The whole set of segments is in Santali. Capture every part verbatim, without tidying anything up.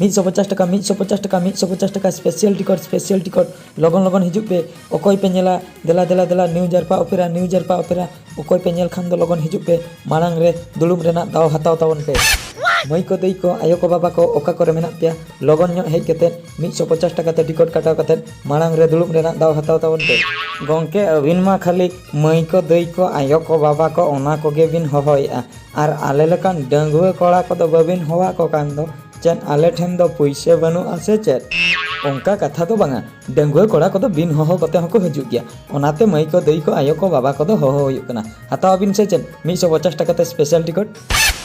ᱢᱤᱫ ᱥᱚ ᱯᱚᱪᱟᱥ ᱴᱟᱠᱟ, ᱢᱤᱫ ᱥᱚ ᱯᱚᱪᱟᱥ ᱴᱟᱠᱟ, ᱢᱤᱫ ᱥᱚ ᱯᱚᱪᱟᱥ ᱴᱟᱠᱟ, special ticket, special ticket᱾ ᱞᱚᱜᱚᱱ ᱞᱚᱜᱚᱱ ᱦᱤᱡᱩᱜ ᱯᱮ᱾ ᱚᱠᱚᱭ ᱯᱮ ᱧᱮᱞᱟ? ᱫᱮᱞᱟ ᱫᱮᱞᱟ ᱫᱮᱞᱟ, new ᱡᱟᱨᱯᱟ ᱚᱯᱮᱨᱟ, new ᱡᱟᱨᱯᱟ ᱚᱯᱮᱨᱟ᱾ ᱚᱠᱚᱭ ᱯᱮ ᱧᱮᱞ ᱠᱷᱟᱱ ᱫᱚ ᱞᱚᱜᱚᱱ ᱦᱤᱡᱩᱜ ᱯᱮ, ᱢᱟᱲᱟᱝ ᱨᱮ ᱫᱩᱲᱩᱵ ᱨᱮᱱᱟᱜ ᱫᱟᱣ ᱦᱟᱛᱟᱣ ᱛᱟᱵᱚᱱ ᱯᱮ᱾ ᱢᱟᱹᱭ ᱠᱚ, ᱫᱟᱹᱭ ᱠᱚ, ᱟᱭᱳ ᱠᱚ, ᱵᱟᱵᱟ ᱠᱚ, ᱚᱠᱟ ᱠᱚᱨᱮ ᱢᱮᱱᱟᱜ ᱯᱮᱭᱟ, ᱞᱚᱜᱚᱱ ᱧᱚᱜ ᱦᱮᱡ ᱠᱟᱛᱮ ᱢᱤᱫ ᱥᱚ ᱯᱚᱪᱟᱥ ᱴᱟᱠᱟ ᱛᱮ ᱴᱤᱠᱤᱴ ᱠᱟᱴᱟᱣ ᱠᱟᱛᱮ ᱢᱟᱲᱟᱝ ᱨᱮ ᱫᱩᱲᱩᱵ ᱨᱮᱱᱟᱜ ᱫᱟᱣ ᱦᱟᱛᱟᱣ ᱛᱟᱵᱚᱱ ᱯᱮ᱾ ᱜᱚᱢᱠᱮ, ᱟᱹᱵᱤᱱ ᱢᱟ ᱠᱷᱟᱹᱞᱤ ᱢᱟᱹᱭ ᱠᱚ, ᱫᱟᱹᱭ ᱠᱚ, ᱟᱭᱳ ᱠᱚ, ᱵᱟᱵᱟ ᱠᱚ, ᱚᱱᱟ ᱠᱚᱜᱮ ᱵᱤᱱ ᱦᱚᱦᱚᱭᱮᱫᱼᱟ, ᱟᱨ ᱟᱞᱮ ᱞᱮᱠᱟᱱ ᱰᱟᱺᱜᱩᱣᱟᱹ ᱠᱚᱲᱟ ᱠᱚᱫᱚ ᱵᱟᱹᱵᱤᱱ ᱦᱚᱦᱚ ᱟᱠᱚ ᱠᱟᱱ ᱫᱚ᱾ ᱪᱮᱫ ᱟᱞᱮ ᱴᱷᱮᱱ ᱫᱚ ᱯᱩᱭᱥᱟᱹ ᱵᱟᱹᱱᱩᱜᱼᱟ ᱥᱮ ᱪᱮᱫ? ᱚᱱᱠᱟ ᱠᱟᱛᱷᱟ ᱫᱚ ᱵᱟᱝᱟ, ᱰᱟᱺᱜᱩᱣᱟᱹ ᱠᱚᱲᱟ ᱠᱚᱫᱚ ᱵᱤᱱ ᱦᱚᱦᱚ ᱠᱚᱛᱮ ᱦᱚᱸᱠᱚ ᱦᱤᱡᱩᱜ ᱜᱮᱭᱟ᱾ ᱚᱱᱟᱛᱮ ᱢᱟᱹᱭ ᱠᱚ, ᱫᱟᱹᱭ ᱠᱚ, ᱟᱭᱳ ᱠᱚ, ᱵᱟᱵᱟ ᱠᱚᱫᱚ ᱦᱚᱦᱚ ᱦᱩᱭᱩᱜ ᱠᱟᱱᱟ᱾ ᱦᱟᱛᱟᱣ ᱟᱵᱤᱱ ᱥᱮ ᱪᱮᱫ ᱢᱤᱫ ᱥᱚ ᱯᱚᱪᱟᱥ ᱴᱟᱠᱟ ᱛᱮ special ticket?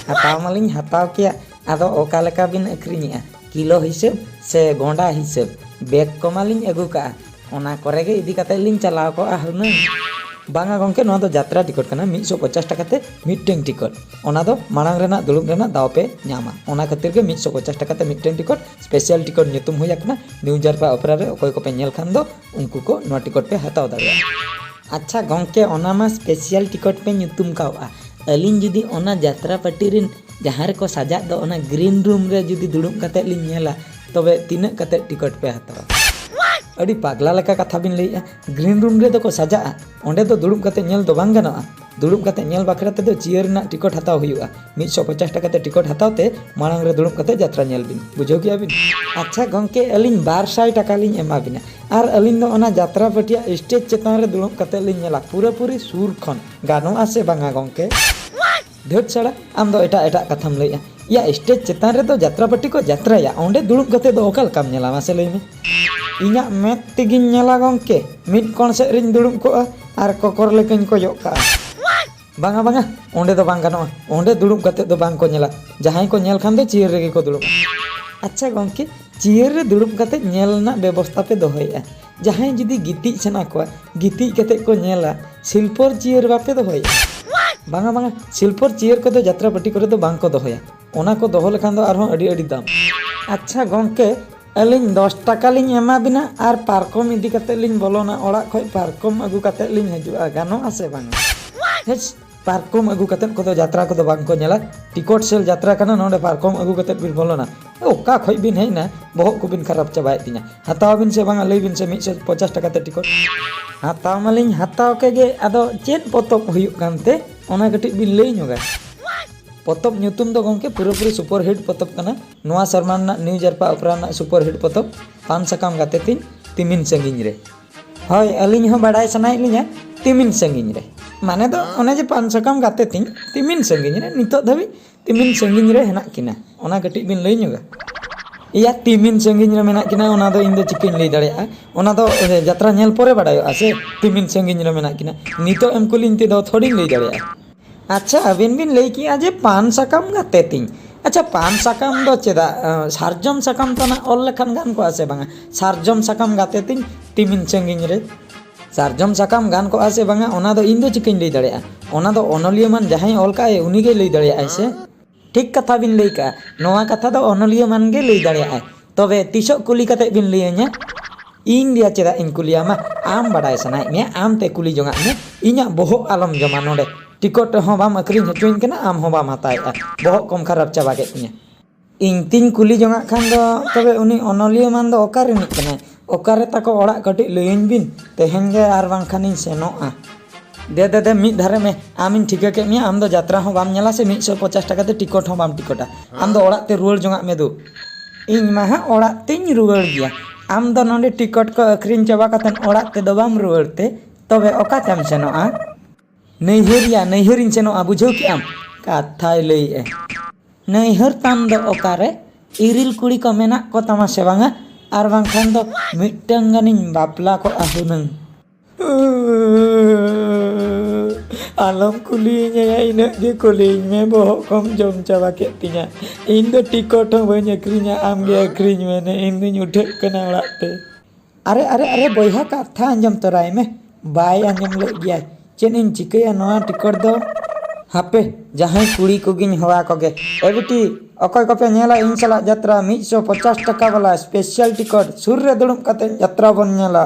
ᱦᱟᱛᱟᱣ ᱢᱟᱞᱤᱧ ᱦᱟᱛᱟᱣ ᱠᱮᱭᱟ, ᱟᱫᱚ ᱚᱠᱟ ᱞᱮᱠᱟ ᱵᱤᱱ ᱟᱹᱠᱷᱨᱤᱧᱮᱜᱼᱟ? ᱠᱤᱞᱳ ᱦᱤᱥᱟᱹᱵ ᱥᱮ ᱜᱚᱸᱰᱟ ᱦᱤᱥᱟᱹᱵ? ᱵᱮᱜᱽ ᱠᱚᱢᱟᱞᱤᱧ ᱟᱹᱜᱩ ᱠᱟᱜᱼᱟ, ᱚᱱᱟ ᱠᱚᱨᱮ ᱜᱮ ᱤᱫᱤ ᱠᱟᱛᱮ ᱞᱤᱧ ᱪᱟᱞᱟᱣ ᱠᱚᱜᱼᱟ ᱦᱩᱱᱟᱹᱝ᱾ ᱵᱟᱝᱟ ᱜᱚᱢᱠᱮ, ᱱᱚᱣᱟ ᱫᱚ ᱡᱟᱛᱨᱟ ᱴᱤᱠᱤᱴ ᱠᱟᱱᱟ, ᱢᱤᱫ ᱥᱚ ᱯᱚᱪᱟᱥ ᱴᱟᱠᱟ ᱛᱮ ᱢᱤᱫᱴᱟᱝ ᱴᱤᱠᱤᱴ᱾ ᱚᱱᱟ ᱫᱚ ᱢᱟᱲᱟᱝ ᱨᱮᱱᱟᱜ ᱫᱩᱲᱩᱵ ᱨᱮᱱᱟᱜ ᱫᱟᱣ ᱯᱮ ᱧᱟᱢᱟ, ᱚᱱᱟ ᱠᱷᱟᱹᱛᱤᱨ ᱜᱮ ᱢᱤᱫ ᱥᱚ ᱯᱚᱪᱟᱥ ᱴᱟᱠᱟ ᱛᱮ ᱢᱤᱫᱴᱟᱝ ᱴᱤᱠᱤᱴ, special ᱴᱤᱠᱤᱴ ᱧᱩᱛᱩᱢ ᱦᱩᱭ ᱟᱠᱟᱱᱟ᱾ ᱱᱤᱭᱩ ᱡᱟᱨᱯᱟ ᱚᱯᱮᱨᱟ ᱨᱮ ᱚᱠᱚᱭ ᱠᱚᱯᱮ ᱧᱮᱞ ᱠᱷᱟᱱ ᱫᱚ ᱩᱱᱠᱩ ᱠᱚ ᱱᱚᱣᱟ ᱴᱤᱠᱤᱴ ᱯᱮ ᱦᱟᱛᱟᱣ ᱫᱟᱲᱮᱭᱟᱜᱼᱟ᱾ ᱟᱪᱪᱷᱟ ᱜᱚᱢᱠᱮ, ᱚᱱᱟ ᱢᱟ special ᱴᱤᱠᱤᱴ ᱯᱮ ᱧᱩᱛᱩᱢ ᱠᱟᱣᱜᱼᱟ, ᱟᱹᱞᱤᱧ ᱡᱩᱫᱤ ᱚᱱᱟ ᱡᱟᱛᱨᱟ ᱯᱟᱹᱴᱤ ᱨᱮᱱ ᱡᱟᱦᱟᱸ ᱨᱮᱠᱚ ᱥᱟᱡᱟᱜ ᱫᱚ, ᱚᱱᱟ green room ᱨᱮ ᱡᱩᱫᱤ ᱫᱩᱲᱩᱵ ᱠᱟᱛᱮ ᱞᱤᱧ ᱧᱮᱞᱟ, ᱛᱚᱵᱮ ᱛᱤᱱᱟᱹᱜ ᱠᱟᱛᱮ ᱴᱤᱠᱤᱴ ᱯᱮ ᱦᱟᱛᱟᱣᱟ? ᱟᱹᱰᱤ ᱯᱟᱜᱽᱞᱟ ᱞᱮᱠᱟ ᱠᱟᱛᱷᱟ ᱵᱤᱱ ᱞᱟᱹᱭᱮᱜᱼᱟ᱾ Green room ᱨᱮᱫᱚ ᱠᱚ ᱥᱟᱡᱟᱜᱼᱟ, ᱚᱸᱰᱮ ᱫᱚ ᱫᱩᱲᱩᱵ ᱠᱟᱛᱮ ᱧᱮᱞ ᱫᱚ ᱵᱟᱝ ᱜᱟᱱᱚᱜᱼᱟ᱾ ᱫᱩᱲᱩᱵ ᱠᱟᱛᱮ ᱧᱮᱞ ᱵᱟᱠᱷᱨᱟ ᱛᱮᱫᱚ chair ᱨᱮᱱᱟᱜ ᱴᱤᱠᱤᱴ ᱦᱟᱛᱟᱣ ᱦᱩᱭᱩᱜᱼᱟ᱾ ᱢᱤᱫ ᱥᱚ ᱯᱚᱪᱟᱥ ᱴᱟᱠᱟ ᱛᱮ ᱴᱤᱠᱤᱴ ᱦᱟᱛᱟᱣ ᱛᱮ ᱢᱟᱲᱟᱝ ᱨᱮ ᱫᱩᱲᱩᱵ ᱠᱟᱛᱮ ᱡᱟᱛᱨᱟ ᱧᱮᱞ ᱵᱤᱱ, ᱵᱩᱡᱷᱟᱹᱣ ᱠᱮᱜᱼᱟ ᱵᱤᱱ? ᱟᱪᱪᱷᱟ ᱜᱚᱢᱠᱮ, ᱟᱹᱞᱤᱧ ᱵᱟᱨ ᱥᱟᱭ ᱴᱟᱠᱟ ᱞᱤᱧ ᱮᱢᱟ ᱵᱤᱱᱟ, ᱟᱨ ᱟᱹᱞᱤᱧ ᱫᱚ ᱚᱱᱟ ᱡᱟᱛᱨᱟ ᱯᱟᱹᱴᱤᱭᱟᱜ stage ᱪᱮᱛᱟᱱ ᱨᱮ ᱫᱩᱲᱩᱵ ᱠᱟᱛᱮ ᱞᱤᱧ ᱧᱮᱞᱟ, ᱯᱩᱨᱟᱹᱯᱩᱨᱤ ᱥᱩᱨ ᱠᱷᱚᱱ᱾ ᱜᱟᱱᱚᱜᱼᱟ ᱥᱮ ᱵᱟᱝᱟ ᱜᱚᱢᱠᱮ? ᱫᱷᱟᱹᱴ ᱥᱟᱲᱟ, ᱟᱢ ᱫᱚ ᱮᱴᱟᱜ ᱮᱴᱟᱜ ᱠᱟᱛᱷᱟᱢ ᱞᱟᱹᱭᱮᱜᱼᱟ᱾ ᱭᱟ, stage ᱪᱮᱛᱟᱱ ᱨᱮᱫᱚ ᱡᱟᱛᱨᱟ ᱯᱟᱹᱴᱤ ᱠᱚ ᱡᱟᱛᱨᱟᱭᱟ, ᱚᱸᱰᱮ ᱫᱩᱲᱩᱵ ᱠᱟᱛᱮ ᱫᱚ ᱚᱠᱟ ᱞᱮᱠᱟᱢ ᱧᱮᱞᱟ, ᱢᱟᱥᱮ ᱞᱟᱹᱭ ᱢᱮ? ᱤᱧᱟᱜ ᱢᱮᱫ ᱛᱮᱜᱤᱧ ᱧᱮᱞᱟ ᱜᱚᱢᱠᱮ, ᱢᱤᱫ ᱠᱚᱬ ᱥᱮᱫ ᱨᱤᱧ ᱫᱩᱲᱩᱵ ᱠᱚᱜᱼᱟ ᱟᱨ ᱠᱚᱠᱚᱨ ᱞᱮᱠᱟᱧ ᱠᱚᱭᱚᱜ ᱠᱟᱜᱼᱟ᱾ ᱵᱟᱝᱟ, ᱵᱟᱝᱟ, ᱚᱸᱰᱮ ᱫᱚ ᱵᱟᱝ ᱜᱟᱱᱚᱜᱼᱟ, ᱚᱸᱰᱮ ᱫᱩᱲᱩᱵ ᱠᱟᱛᱮ ᱫᱚ ᱵᱟᱝ ᱠᱚ ᱧᱮᱞᱟ, ᱡᱟᱦᱟᱸᱭ ᱠᱚ ᱧᱮᱞ ᱠᱷᱟᱱ ᱫᱚ chair ᱨᱮᱜᱮ ᱠᱚ ᱫᱩᱲᱩᱵᱼᱟ᱾ ᱟᱪᱪᱷᱟ ᱜᱚᱢᱠᱮ, chair ᱨᱮ ᱫᱩᱲᱩᱵ ᱠᱟᱛᱮ ᱧᱮᱞ ᱨᱮᱱᱟᱜ ᱵᱮᱵᱚᱥᱛᱟ ᱯᱮ ᱫᱚᱦᱚᱭᱮᱜᱼᱟ, ᱡᱟᱦᱟᱸᱭ ᱡᱩᱫᱤ ᱜᱤᱛᱤᱡ ᱥᱟᱱᱟ ᱠᱚᱣᱟ, ᱜᱤᱛᱤᱡ ᱠᱟᱛᱮ ᱠᱚ ᱧᱮᱞᱟ, ᱥᱤᱞᱯᱚᱨ chair ᱵᱟᱯᱮ ᱫᱚᱦᱚᱭᱮᱜᱼᱟ? ᱵᱟᱝᱟ, ᱵᱟᱝᱟ, ᱥᱤᱞᱯᱚᱨ chair ᱠᱚᱫᱚ ᱡᱟᱛᱨᱟ ᱯᱟᱹᱴᱤ ᱠᱚᱨᱮ ᱫᱚ ᱵᱟᱝ ᱠᱚ ᱫᱚᱦᱚᱭᱟ, ᱚᱱᱟ ᱠᱚ ᱫᱚᱦᱚ ᱞᱮᱠᱷᱟᱱ ᱫᱚ ᱟᱨᱦᱚᱸ ᱟᱹᱰᱤ ᱟᱹᱰᱤ ᱫᱟᱢ᱾ ᱟᱪᱪᱷᱟ ᱜᱚᱢᱠᱮ, ᱟᱹᱞᱤᱧ ᱫᱚᱥ ᱴᱟᱠᱟ ᱞᱤᱧ ᱮᱢᱟ ᱵᱤᱱᱟ ᱟᱨ ᱯᱟᱨᱠᱚᱢ ᱤᱫᱤ ᱠᱟᱛᱮ ᱞᱤᱧ ᱵᱚᱞᱚᱱᱟ, ᱚᱲᱟᱜ ᱠᱷᱚᱱ ᱯᱟᱨᱠᱚᱢ ᱟᱹᱜᱩ ᱠᱟᱛᱮ ᱞᱤᱧ ᱦᱤᱡᱩᱜᱼᱟ, ᱜᱟᱱᱚᱜᱼᱟ ᱥᱮ ᱵᱟᱝᱟ? ᱦᱮᱪ, ᱯᱟᱨᱠᱚᱢ ᱟᱹᱜᱩ ᱠᱟᱛᱮ ᱠᱚᱫᱚ ᱡᱟᱛᱨᱟ ᱠᱚᱫᱚ ᱵᱟᱝ ᱠᱚ ᱧᱮᱞᱟ᱾ ᱴᱤᱠᱤᱴ ᱥᱮᱞ ᱡᱟᱛᱨᱟ ᱠᱟᱱᱟ, ᱱᱚᱰᱮ ᱯᱟᱨᱠᱚᱢ ᱟᱹᱜᱩ ᱠᱟᱛᱮ ᱵᱤᱱ ᱵᱚᱞᱚᱱᱟ? ᱚᱠᱟ ᱠᱷᱚᱡ ᱵᱤᱱ ᱦᱮᱡ ᱮᱱᱟ, ᱵᱚᱦᱚᱜ ᱠᱚᱵᱤᱱ ᱠᱷᱟᱨᱟᱯ ᱪᱟᱵᱟᱭᱮᱫ ᱛᱤᱧᱟ᱾ ᱦᱟᱛᱟᱣ ᱟᱵᱤᱱ ᱥᱮ ᱵᱟᱝᱟ, ᱞᱟᱹᱭ ᱵᱤᱱ ᱥᱮ, ᱢᱤᱫ ᱥᱚ ᱯᱚᱪᱟᱥ ᱴᱟᱠᱟ ᱛᱮ ᱴᱤᱠᱚᱴ᱾ ᱦᱟᱛᱟᱣ ᱢᱟᱞᱤᱧ ᱦᱟᱛᱟᱣ ᱠᱮᱫ ᱜᱮ, ᱟᱫᱚ ᱪᱮᱫ ᱯᱚᱛᱚᱵ ᱦᱩᱭᱩᱜ ᱠᱟᱱᱛᱮ, ᱚᱱᱟ ᱠᱟᱹᱴᱤᱡ ᱵᱤᱱ ᱞᱟᱹᱭ ᱧᱚᱜᱟ᱾ ᱯᱚᱛᱚᱵ ᱧᱩᱛᱩᱢ ᱫᱚ ᱜᱚᱢᱠᱮ ᱯᱩᱨᱟᱹᱯᱩᱨᱤ ᱥᱩᱯᱟᱨ ᱦᱤᱴ ᱯᱚᱛᱚᱵ ᱠᱟᱱᱟ᱾ ᱱᱚᱣᱟ ᱥᱮᱨᱢᱟ ᱨᱮᱱᱟᱜ ᱱᱤᱭᱩ ᱡᱟᱨᱯᱟ ᱚᱯᱮᱨᱟ ᱨᱮᱱᱟᱜ ᱥᱩᱯᱟᱨ ᱦᱤᱴ ᱯᱚᱛᱚᱵ, ᱯᱟᱱ ᱥᱟᱠᱟᱢ ᱜᱟᱛᱮ ᱛᱤᱧ ᱛᱤᱢᱤᱱ ᱥᱟᱺᱜᱤᱧ ᱨᱮ᱾ ᱦᱳᱭ, ᱟᱹᱞᱤᱧ ᱦᱚᱸ ᱵᱟᱲᱟᱭ ᱥᱟᱱᱟᱭᱮᱫ ᱞᱤᱧᱟ ᱛᱤᱢᱤᱱ ᱥᱟᱺᱜᱤᱧ ᱨᱮ᱾ ᱢᱟᱱᱮ ᱫᱚ ᱚᱱᱮ ᱡᱮ ᱯᱟᱱ ᱥᱟᱠᱟᱢ ᱜᱟᱛᱮ ᱛᱤᱧ ᱛᱤᱢᱤᱱ ᱥᱟᱺᱜᱤᱧ ᱨᱮ, ᱱᱤᱛᱚᱜ ᱫᱷᱟᱹᱵᱤᱡ ᱛᱤᱢᱤᱱ ᱥᱟᱺᱜᱤᱧ ᱨᱮ ᱦᱮᱱᱟᱜ ᱠᱤᱱᱟ, ᱚᱱᱟ ᱠᱟᱹᱴᱤᱡ ᱵᱤᱱ ᱞᱟᱹᱭ ᱧᱚᱜᱟ? ᱮᱭᱟ, ᱛᱤᱢᱤᱱ ᱥᱟᱺᱜᱤᱧ ᱨᱮ ᱢᱮᱱᱟᱜ ᱠᱤᱱᱟ, ᱚᱱᱟ ᱫᱚ ᱤᱧ ᱫᱚ ᱪᱤᱠᱟᱹᱧ ᱞᱟᱹᱭ ᱫᱟᱲᱮᱭᱟᱜᱼᱟ? ᱚᱱᱟ ᱫᱚ, ᱮ, ᱡᱟᱛᱨᱟ ᱧᱮᱞ ᱯᱚᱨᱮ ᱵᱟᱰᱟᱭᱚᱜᱼᱟ ᱥᱮ, ᱛᱤᱢᱤᱱ ᱥᱟᱺᱜᱤᱧ ᱨᱮ ᱢᱮᱱᱟᱜ ᱠᱤᱱᱟ᱾ ᱱᱤᱛᱚᱜ ᱮᱢ ᱠᱩᱞᱤᱧ ᱛᱮᱫᱚ ᱛᱷᱚᱲᱤᱧ ᱞᱟᱹᱭ ᱫᱟᱲᱮᱭᱟᱜᱼᱟ᱾ ᱟᱪᱪᱷᱟ, ᱟᱹᱵᱤᱱ ᱵᱤᱱ ᱞᱟᱹᱭ ᱠᱮᱜᱼᱟ ᱡᱮ ᱯᱟᱱ ᱥᱟᱠᱟᱢ ᱜᱟᱛᱮ ᱛᱤᱧ᱾ ᱟᱪᱪᱷᱟ, ᱯᱟᱱ ᱥᱟᱠᱟᱢ ᱫᱚ ᱪᱮᱫᱟᱜ, ᱮ, ᱥᱟᱨᱡᱚᱢ ᱥᱟᱠᱟᱢ ᱛᱟᱱᱟᱜ ᱚᱞ ᱞᱮᱠᱷᱟᱱ ᱜᱟᱱ ᱠᱚᱜᱼᱟ ᱥᱮ ᱵᱟᱝᱟ? ᱥᱟᱨᱡᱚᱢ ᱥᱟᱠᱟᱢ ᱜᱟᱛᱮ ᱛᱤᱧ ᱛᱤᱢᱤᱱ ᱥᱟᱺᱜᱤᱧ ᱨᱮ᱾ ᱥᱟᱨᱡᱚᱢ ᱥᱟᱠᱟᱢ ᱜᱟᱱ ᱠᱚᱜᱼᱟ ᱥᱮ ᱵᱟᱝᱟ, ᱚᱱᱟ ᱫᱚ ᱤᱧ ᱫᱚ ᱪᱤᱠᱟᱹᱧ ᱞᱟᱹᱭ ᱫᱟᱲᱮᱭᱟᱜᱼᱟ? ᱚᱱᱟ ᱫᱚ ᱚᱱᱚᱞᱤᱭᱟᱹ ᱢᱟᱱ ᱡᱟᱦᱟᱸᱭ ᱚᱞ ᱠᱟᱜᱼᱟᱭ, ᱩᱱᱤ ᱜᱮᱭ ᱞᱟᱹᱭ ᱫᱟᱲᱮᱭᱟᱜᱼᱟᱭ ᱥᱮ᱾ ᱴᱷᱤᱠ ᱠᱟᱛᱷᱟ ᱵᱤᱱ ᱞᱟᱹᱭ ᱠᱟᱜᱼᱟ, ᱱᱚᱣᱟ ᱠᱟᱛᱷᱟ ᱫᱚ ᱚᱱᱚᱞᱤᱭᱟᱹ ᱢᱟᱱ ᱜᱮ ᱞᱟᱹᱭ ᱫᱟᱲᱮᱭᱟᱜᱼᱟᱭ᱾ ᱛᱚᱵᱮ ᱛᱤᱥᱚᱜ ᱠᱩᱞᱤ ᱠᱟᱛᱮ ᱵᱤᱱ ᱞᱟᱹᱭᱟᱹᱧᱟ? ᱤᱧ ᱫᱚᱭᱟ ᱪᱮᱫᱟᱜ ᱤᱧ ᱠᱩᱞᱤᱭᱟᱢᱟ? ᱟᱢ ᱵᱟᱰᱟᱭ ᱥᱟᱱᱟᱭᱮᱫ ᱢᱮᱭᱟ, ᱟᱢ ᱛᱮ ᱠᱩᱞᱤ ᱡᱚᱝᱟᱜ ᱢᱮ, ᱤᱧᱟᱹᱜ ᱵᱚᱦᱚᱜ ᱟᱞᱚᱢ ᱡᱚᱢᱟ ᱱᱚᱰᱮ᱾ ᱴᱤᱠᱚᱴ ᱦᱚᱸ ᱵᱟᱢ ᱟᱹᱠᱷᱨᱤᱧ ᱦᱚᱪᱚᱧ ᱠᱟᱱᱟ, ᱟᱢ ᱦᱚᱸ ᱵᱟᱢ ᱦᱟᱛᱟᱣᱮᱫᱼᱟ, ᱵᱚᱦᱚᱜ ᱠᱚᱢ ᱠᱷᱟᱨᱟᱯ ᱪᱟᱵᱟ ᱠᱮᱫ ᱛᱤᱧᱟ᱾ ᱤᱧ ᱛᱤᱧ ᱠᱩᱞᱤ ᱡᱚᱝᱟᱜ ᱠᱷᱟᱱ ᱫᱚ, ᱛᱚᱵᱮ ᱩᱱᱤ ᱚᱱᱚᱞᱤᱭᱟᱹ ᱢᱟᱱ ᱫᱚ ᱚᱠᱟ ᱨᱤᱱᱤᱡ ᱠᱟᱱᱟᱭ? ᱚᱠᱟᱨᱮ ᱛᱟᱠᱚ ᱚᱲᱟᱜ? ᱠᱟᱹᱴᱤᱡ ᱞᱟᱹᱭᱟᱹᱧ ᱵᱤᱱ, ᱛᱮᱦᱮᱧ ᱜᱮ ᱟᱨ ᱵᱟᱝᱠᱷᱟᱱᱤᱧ ᱥᱮᱱᱚᱜᱼᱟ᱾ ᱫᱮ, ᱫᱮ, ᱫᱮ, ᱢᱤᱫ ᱫᱷᱟᱨᱮ ᱢᱮ, ᱟᱢᱤᱧ ᱴᱷᱤᱠᱟᱹ ᱠᱮᱫ ᱢᱮᱭᱟ, ᱟᱢ ᱫᱚ ᱡᱟᱛᱨᱟ ᱦᱚᱸ ᱵᱟᱢ ᱧᱮᱞᱟ ᱥᱮ ᱢᱤᱫ ᱥᱚ ᱯᱚᱪᱟᱥ ᱴᱟᱠᱟ ᱛᱮ ᱴᱤᱠᱚᱴ ᱦᱚᱸ ᱵᱟᱢ ᱴᱤᱠᱚᱴᱟ᱾ ᱟᱢ ᱫᱚ ᱚᱲᱟᱜ ᱛᱮ ᱨᱩᱣᱟᱹᱲ ᱡᱚᱝᱟᱜ ᱢᱮ ᱫᱩ᱾ ᱤᱧ ᱢᱟ ᱦᱟᱸᱜ ᱚᱲᱟᱜ ᱛᱤᱧ ᱨᱩᱣᱟᱹᱲ ᱜᱮᱭᱟ, ᱟᱢ ᱫᱚ ᱱᱚᱰᱮ ᱴᱤᱠᱚᱴ ᱠᱚ ᱟᱹᱠᱷᱨᱤᱧ ᱪᱟᱵᱟ ᱠᱟᱛᱮ ᱚᱲᱟᱜ ᱛᱮᱫᱚ ᱵᱟᱢ ᱨᱩᱣᱟᱹᱲ ᱛᱮ, ᱛᱚᱵᱮ ᱚᱠᱟᱛᱮᱢ ᱥᱮᱱᱚᱜᱼᱟ? ᱱᱟᱹᱭᱦᱟᱹᱨᱤᱭᱟ, ᱱᱟᱹᱭᱦᱟᱹᱨᱤᱧ ᱥᱮᱱᱚᱜᱼᱟ, ᱵᱩᱡᱷᱟᱹᱣ ᱠᱮᱜᱼᱟᱢ? ᱠᱟᱛᱷᱟᱭ ᱞᱟᱹᱭᱮᱜᱼᱟ᱾ ᱱᱟᱹᱭᱦᱟᱹᱨ ᱛᱟᱢ ᱫᱚ ᱚᱠᱟᱨᱮ? ᱤᱨᱤᱞ ᱠᱩᱲᱤ ᱠᱚ ᱢᱮᱱᱟᱜ ᱠᱚ ᱛᱟᱢᱟ ᱥᱮ ᱵᱟᱝᱟ? ᱟᱨ ᱵᱟᱝᱠᱷᱟᱱ ᱫᱚ ᱢᱤᱫᱴᱟᱝ ᱜᱟᱱᱤᱧ ᱵᱟᱯᱞᱟ ᱠᱚᱜᱼᱟ ᱦᱩᱱᱟᱹᱝ᱾ ᱟᱞᱚᱢ ᱠᱩᱞᱤᱭᱤᱧᱟ, ᱤᱱᱟᱹᱜ ᱜᱮ ᱠᱩᱞᱤᱭᱤᱧ ᱢᱮ, ᱵᱚᱦᱚᱜ ᱠᱚᱢ ᱡᱚᱢ ᱪᱟᱵᱟ ᱠᱮᱫ ᱛᱤᱧᱟ᱾ ᱤᱧ ᱫᱚ ᱴᱤᱠᱚᱴ ᱦᱚᱸ ᱵᱟᱹᱧ ᱟᱹᱠᱷᱨᱤᱧᱟ, ᱟᱢ ᱜᱮ ᱟᱹᱠᱷᱨᱤᱧ ᱢᱮ ᱱᱮ, ᱤᱧ ᱫᱩᱧ ᱩᱴᱷᱟᱹᱜ ᱠᱟᱱᱟ ᱚᱲᱟᱜ ᱛᱮ᱾ ᱟᱨᱮ, ᱟᱨᱮ, ᱟᱨᱮ ᱵᱚᱭᱦᱟ, ᱠᱟᱛᱷᱟ ᱟᱸᱡᱚᱢ ᱛᱚᱨᱟᱭ ᱢᱮ᱾ ᱵᱟᱭ ᱟᱸᱡᱚᱢ ᱞᱮᱫ ᱜᱮᱭᱟᱭ᱾ ᱪᱮᱫ ᱤᱧ ᱪᱤᱠᱟᱹᱭᱟ ᱱᱚᱣᱟ ᱴᱤᱠᱚᱴ ᱫᱚ? ᱦᱟᱯᱮ, ᱡᱟᱦᱟᱸᱭ ᱠᱩᱲᱤ ᱠᱚᱜᱮᱧ ᱦᱚᱦᱚ ᱟᱠᱚ ᱜᱮ᱾ ᱮ ᱵᱤᱴᱤ, ᱚᱠᱚᱭ ᱠᱚᱯᱮ ᱧᱮᱞᱟ ᱤᱧ ᱥᱟᱞᱟᱜ ᱡᱟᱛᱨᱟ? ᱢᱤᱫ ᱥᱚ ᱯᱚᱪᱟᱥ ᱴᱟᱠᱟ ᱵᱟᱞᱟ ᱥᱯᱮᱥᱟᱞ ᱴᱤᱠᱚᱴ, ᱥᱩᱨ ᱨᱮ ᱫᱩᱲᱩᱵ ᱠᱟᱛᱮ ᱡᱟᱛᱨᱟ ᱵᱚᱱ ᱧᱮᱞᱟ᱾